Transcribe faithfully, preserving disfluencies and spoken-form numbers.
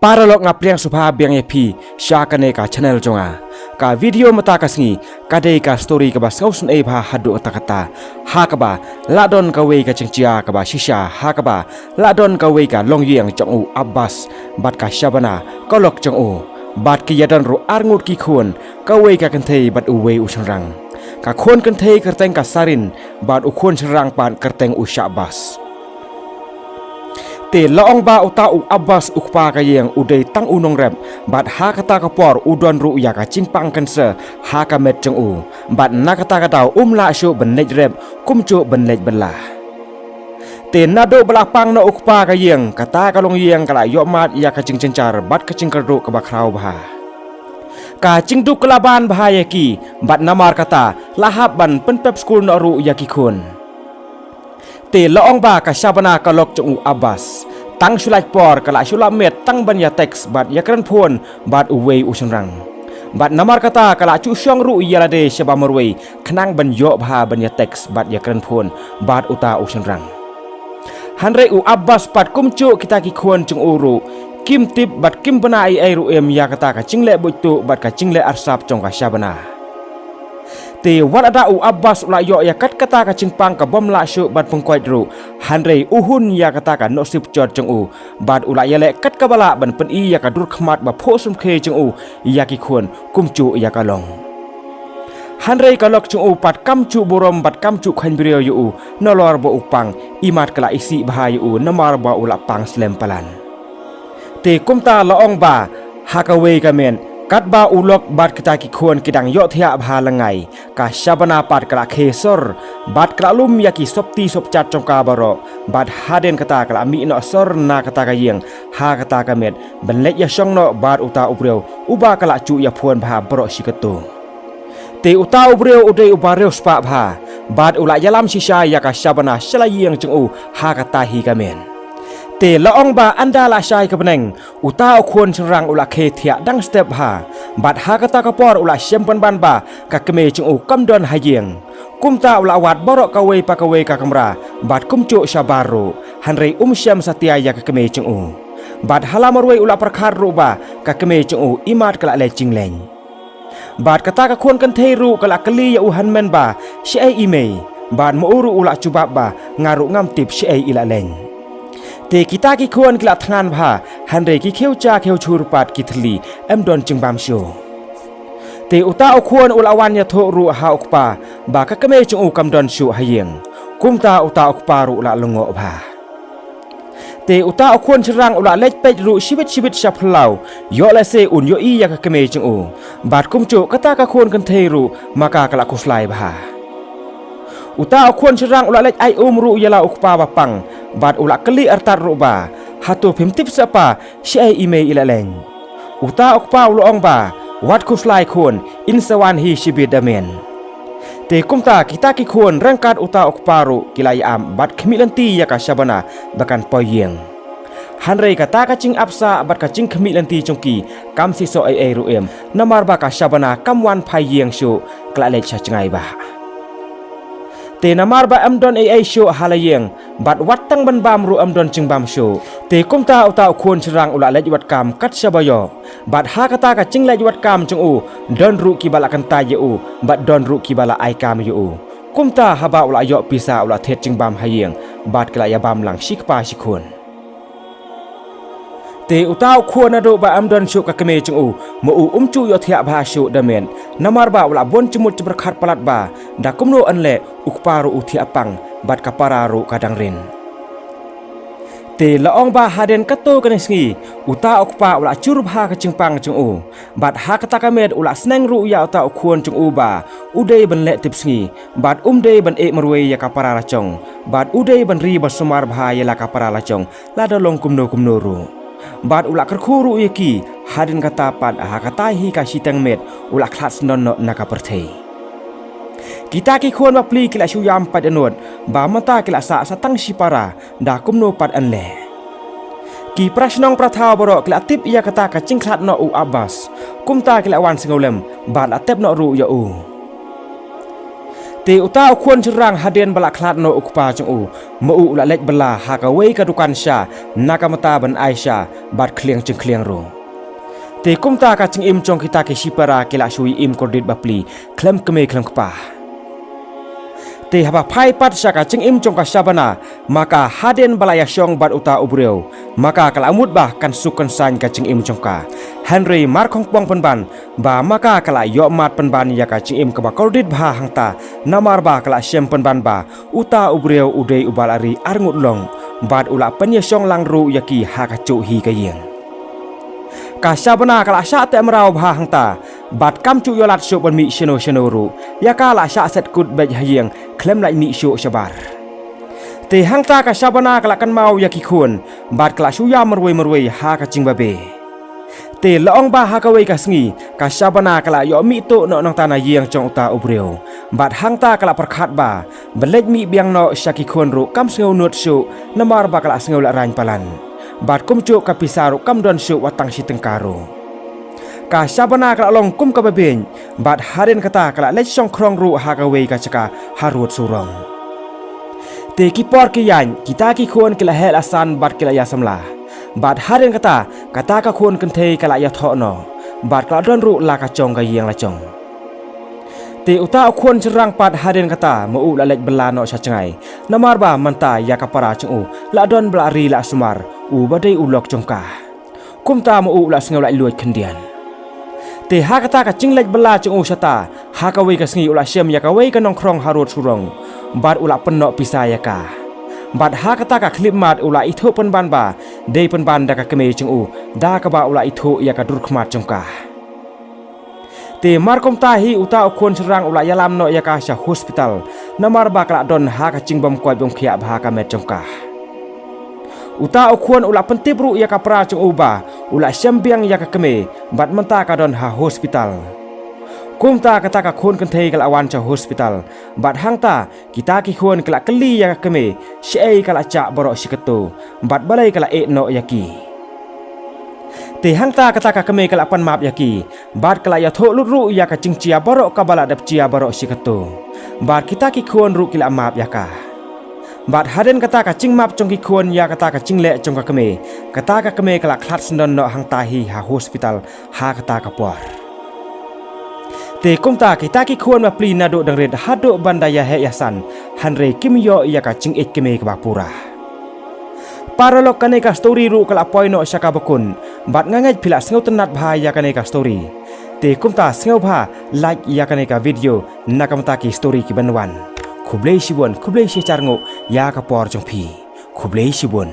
Paralok, nga pdiang sngewbha biang ïa phi sha kane ka channel jong nga. Ka video mynta ka sngi ka dei ka story kaba sngewsynei bha haduh katta katta, ha kaba la don kawei ka jingjia kaba shisha, ha kaba la don kawei ka longïing jong u Abbas bad ka Shabana ka lok jong u. Bad ki ïadon ruh arngut ki khun, kawei ka kynthei bad uwei u shynrang. Ka khun kynthei kyrteng ka Sarin bad u khun shynrang pat kyrteng u Shahbaz. Te la ong ba uta u Abbas, u kpa ka ïing, u dei tang u nongrep, bad ha kata ka por u don ruh ïa ka jingpang cancer ha ka met jong u. Bad na kata ka daw um lah shuh ban leit rep, kumjuh ban leit bylla. Te naduh ba la pang noh u kpa ka ïing, kata ka longïing ka la ïohmad ïa ka jingjynjar bad ka jingkyrduh kaba khraw bha. Ka jingduk ka la ban bha ïa ki, bad namar kata la hap ban pynpep skul noh ruh ïa ki khun. Te la ong ba ka Shabana ka lok jong u Abbas, tang shu lait por ka la shu lap miet tang ban ïa text bad ïa kren phone bad uwei u shynrang. Bad namar kata ka la shu shong ruh ïa lade shaba marwei khnang ban ïoh bha ban ïa text bad ïa kren phone bad uta u shynrang. Hynrei u Abbas pat kumjuh kita ki khun jong u ruh, kim tip bad kim bna ei ei ruh em ïa kata ka jingleh buit tuh bad ka jingleh arsap jong ka Shabana. Te wat lada u Abbas u la ïoh ïa kat kata ka jingpang ka bym lah shuh ban pynkoit ruh, hynrei u hun ïa kata ka nusib jot jong u, bad u la ïaleh kat kaba lah ban pyni ïa ka dur khmat ba phuh sumkhe jong u ïa ki khun kumjuh ïa ka long. Hynrei ka lok jong u pat kam ju burom bad kam ju kheiñ briew ïa u, nalor ba u pang, imat ka la isih bha ïa u namar ba u la pang slem palat. Te kumta la ong ba ha kawei ka miet, katba u lok bad kita ki khun ki dang ïoh thiah bha lyngngai, ka Shabana pat ka la khie sor bad ka la lum ïa ki sopti sopjat jong ka baroh, bad hadien kata ka la mih noh sor na kata ka ïing ha kata ka miet ban leit ïa shong noh bad uta u briew uba ka la ju ïa phone bha baroh shi katto. Te uta u briew u dei uba riewspah bha, bad u la ïalam shisha ïa ka Shabana sha la ïing jong u ha kata hi ka miet. Te la ong ba ynda la shai ka bneng, uta u khun shynrang u la khie thiah dang step bha, bad ha kata ka por u la shem pynban ba ka kmie jong u kam don ha ïing. Kumta u la wad baroh kawei pa kawei ka kamra bad kumjuh shabar ruh, hynrei um shem satia ïa ka kmie jong u. Bad ha la marwei u la pyrkhat ruh ba ka kmie jong u imat ka la leh jingleh. Bad kata ka khun kynthei ruh ka la kylli ïa u hynmen ba, "Shaei i mei?" Bad ma u ruh u la jubab ba, "Nga ruh ngam tip shaei i la leh." Te kita ki khun ki la thngan bha, hynrei ki khiew ja khiew jhur pat ki thylli, em don jingbam shuh. Te uta u khun u la wan ïathuh ruh ha u kpa ba ka kmie jong u kam don shuh ha ïing. Kumta uta u kpa ruh u la lyngngoh bha. Te uta u khun shynrang u la leit peit ruh shibit shibit sha phyllaw, ïoh lehse un ïohi ïa ka kmie jong u. Bad kumjuh kata ka khun kynthei ruh ma ka ka la khuslai bha. Uta u khun shynrang u la leit ai um ruh ïa la u kpa ba pang, bad u la kylli artat ruh ba, "Hato phim tip seh pa shaei i mei i la leh?" Uta u kpa u la ong ba, "Wat khuslai khun, in sa wan hi shibit da miet." Te kumta kita ki khun ryngkat uta u kpa ruh ki la ïa am bad khmih lynti ïa ka Shabana ba kan poi ïing. Hynrei kata ka jingap sah bad ka jingkhmih lynti jong ki kam shisha ei ei ruh em, namar ba ka Shabana kam wan phai ïing shuh, ka la leit sha jngai bha. Te namar ba em don ei ei shuh ha la ïing, bad wat tang ban bam ruh em don jingbam shuh. Te kumta uta u khun shynrang u la leit wad kam kat shaba ïoh. Bad ha kata ka jingleit wad kam jong u, don ruh kiba la kyntait ïa u, bad don ruh kiba la ai kam ïa u. Kumta haba u la ïoh pisa u la thied jingbam ha ïing, bad ki la ïa bam lang shi kpa shi khun. Te uta u khun naduh ba em don shuh ka kmie jong u, ma u um ju ïoh thiah bha shuh da miet, namar ba u la bun jingmut jingpyrkhat palat ba, da kumno yn leh u kpa ruh u thiah pang, bad ka para ruh ka dang rit. Te la ong ba hadien katto katne sngi, uta u kpa u la jur bha ka jingpang jong u. Bad ha kata ka miet u la sneng ruh ïa uta u khun jong u ba u dei ban leh tipsngi, bad um dei ban ïeh marwei ïa ka para la jong, bad u dei ban ri ba sumar bha ïa la ka para la jong, lada long kumno kumno ruh. Bad u la kyrkhu ruh ïa ki, hadien kata pat ha kata hi ka shiteng miet u la khlad snoh noh na ka pyrthei. Kita ki khun bapli ki la shu ïam pat ïa nud ba mynta ki la sah sa tang shi para, da kumno pat yn leh. Ki para shnong para thaw baroh ki la tip ïa kata ka jingkhlad noh u Abbas. Kumta ki la wan sngewlem bad la tep noh ruh ïa u. Te uta u khun shynrang hadien ba la khlad noh u kpa jong u, ma u u la leit bylla ha kawei ka dukan sha, na ka bynta ban ai sha bad khlieng jingkhlieng ruh. Te kumta ka jingim jong kita ki shipara ki la shu im kordit bapli khlem kmie khlem kpa. Te haba phai pat sha ka jingim jong ka Shabana, ma ka hadien ba la ïashong bad uta u briew, ma ka ka la mut ba kan suk kan saiñ ka jingim jong ka. Hynrei mar khongpong pynban ba ma ka ka la ïoh mad pynban ïa ka jingim kaba kordit bha hangta, namar ba ka la shem pynban ba uta u briew u dei uba la ri arngut long, bad u la pynïashong lang ruh ïa ki ha kajuh hi ka ïing. Ka Shabana ka la shah teh mraw bha hangta, bad kam ju ïoh lad shuh ban mih shano shano ruh, ïa ka la shah set kut beit ha ïing khlem lait mih shuh shabar. Te hangta ka Shabana ka la kynmaw ïa ki khun, bad ka la shu ïam marwei marwei ha ka jingbabe. Te la ong ba ha kawei ka sngi, ka Shabana ka la ïoh mih tuh noh nangta na ïing jong uta u briew. Bad hangta ka la pyrkhat ba, ban leit mih biang noh sha ki khun ruh kam sngew nud shuh, namar ba ka la sngew la raiñ palat. Bad kumjuh ka pisa ruh kam don shuh wat tang shi tyngka ruh. Ka Shabana ka la long kum kaba beiñ, bad hadien kata ka la leit shongkhrong ruh ha kawei ka jaka harud surong. Te ki por ki ïaid, kita ki khun ki la heh la san bad ki la ïa samla. Bad hadien kata, kata ka khun kynthei ka la ïathoh noh, bad ka la don ruh la ka jong ka ïing la jong. Te uta u khun shynrang pat hadien kata, ma u la leit bylla noh sha jngai. Namar ba mynta ïa ka para jong u, la don ba la ri la sumar, uba dei u lok jong ka. Kumta ma u la sngew laitluid khyndiat. Te ha kata ka jingleit bylla jong u shata, ha kawei ka sngi u la shem ïa kawei ka nongkhrong harud surong. Bad u la pynnoh pisa ïa ka. Bad ha kata ka khyllipmat u la ithuh pynban ba, dei pynban da ka kmie jong u, da kaba u la ithuh ïa ka dur khmat jong ka. Te mar kumta hi uta u khun shynrang u la ïalam noh ïa ka sha hospital. Namar ba ka la don ha ka jingbym koit bym khiah bha ka met jong ka. Uta u khun u la pyntip ruh ïa ka para jong u ba, u la shem biang ïa ka kmie, bad mynta ka don ha hospital. Kumta kata ka khun kynthei ka la wan sha hospital, bad hangta, kita ki khun ki la kylli ïa ka kmie, shaei ka la jah baroh shi katto, bad balei ka la ïeh noh ïa ki. Te hangta kata ka kmie ka la pan map ïa ki, bad ka la ïathuh lut ruh ïa ka jingjia baroh kaba la dep jia baroh shi katto. Bad kita ki khun ruh ki la map ïa ka. Bad hadien kata ka jingmap jong ki khun ïa kata ka jingleh jong ka kmie, kata ka kmie ka la khlad syndon noh hangta hi ha hospital, ha kata ka por. Te kumta kita ki khun bapli naduh dang rit haduh ban da ïaheh ïasan, hynrei kim ïoh ïa ka jingïeit kmie kaba pura. Paralok, kane ka story ruh ka la poi noh sha kaba kut, bad nga ngeit phi la sngewtynnad bha ïa kane ka story. Te kumta sngewbha like ïa kane ka video, na ka bynta ki story kiban wan. Khublei shibun, khublei shihajar nguh ïa ka por jong phi. Khublei shibun.